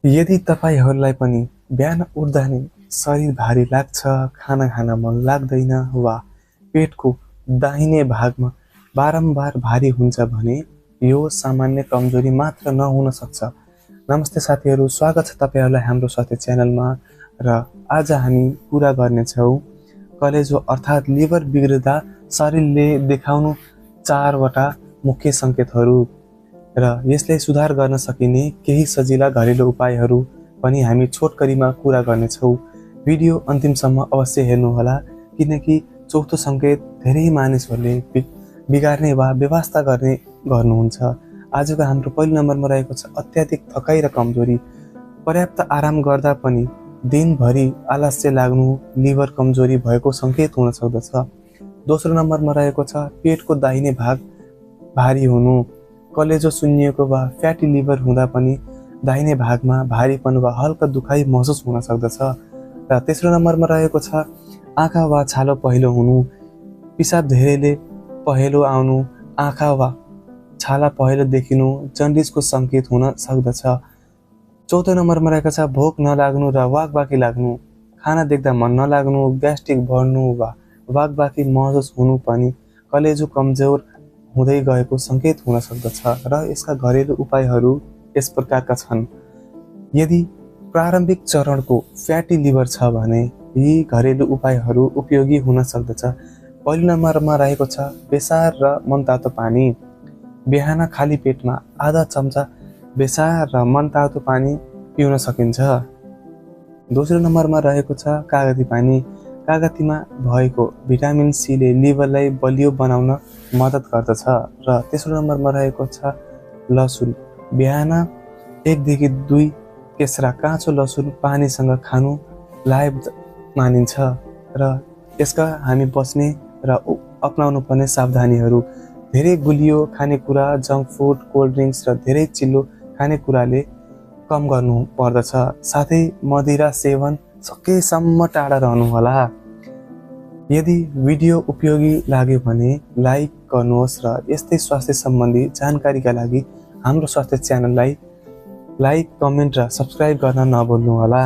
यदि तपाईहरूलाई पनि बिहान उठ्दा नै शरीर भारी लाग्छ, खाना खान मन लाग्दैन वा पेटको दाहिने भागमा बारम्बार भारी हुन्छ भने यो सामान्य कमजोरी मात्र नहुन सक्छ। नमस्ते साथीहरू, स्वागत छ तपाईहरूलाई हाम्रो स्वास्थ्य च्यानलमा। र आज हामी कुरा गर्नेछौँ कलेजो अर्थात् लिभर बिग्रिँदा शरीरले देखाउनु 4वटा मुख्य सङ्केतहरू र यसलाई सुधार गर्न सकिने केही सजिला घरेलु उपायहरू पनि हामी छोटकरीमा कुरा गर्नेछौँ। भिडियो अन्तिमसम्म अवश्य हेर्नुहोला, किनकि चौथो सङ्केत धेरै मानिसहरूले बिगार्ने वा व्यवस्था गर्नुहुन्छ। आजको हाम्रो पहिलो नम्बरमा रहेको छ अत्याधिक थकाइ र कमजोरी। पर्याप्त आराम गर्दा पनि दिनभरि आलस्य लाग्नु लिभर कमजोरी भएको सङ्केत हुन सक्दछ। दोस्रो नम्बरमा रहेको छ पेटको दाहिने भाग भारी हुनु। कलेजो सुन्निएको वा फ्याटी लिभर हुँदा पनि दाहिने भागमा भारीपन वा हल्का दुखाइ महसुस हुन सक्दछ। र तेस्रो नम्बरमा रहेको छ आँखा वा छालो पहेँलो हुनु। पिसाब धेरैले पहेँलो आउनु, आँखा वा छाला पहेँलो देखिनु जन्डिसको सङ्केत हुन सक्दछ। चौथो नम्बरमा रहेको छ भोक नलाग्नु र वाकबाकी लाग्नु। खाना देख्दा मन नलाग्नु, ग्यास्ट्रिक बढ्नु वा वाकबाकी महसुस हुनु पनि कलेजो कमजोर हुँदै गएको सङ्केत हुन सक्दछ। र यसका घरेलु उपायहरू यस प्रकारका छन्। यदि प्रारम्भिक चरणको फ्याटी लिभर छ भने यी घरेलु उपायहरू उपयोगी हुन सक्दछ। पहिलो नम्बरमा रहेको छ बेसार र मनतातो पानी। बिहान खाली पेटमा आधा चम्चा बेसार र मनतातो पानी पिउन सकिन्छ। दोस्रो नम्बरमा रहेको छ कागती पानी। कागतीमा भएको भिटामिन सीले लिभरलाई बलियो बनाउन मद्दत गर्दछ। र तेस्रो नम्बरमा रहेको छ लसुन। बिहान 1 देखि 2 केस्रा काँचो लसुन पानीसँग खानु लायक मानिन्छ। र यसका हामी बस्ने र अपनाउनु पर्ने सावधानीहरू: धेरै गुलियो खानेकुरा, जङ्क फुड, कोल्ड ड्रिङ्क्स र धेरै चिल्लो खानेकुराले कम गर्नु पर्दछ। साथै मदिरा सेवन सकेसम्म टाढा रहनुहोला। यदि भिडियो उपयोगी लाग्यो भने लाइक गर्नुहोस् र यस्तै स्वास्थ्य सम्बन्धी जानकारीका लागि हाम्रो स्वास्थ्य च्यानललाई लाइक, कमेन्ट र सब्सक्राइब गर्न नभुल्नुहोला।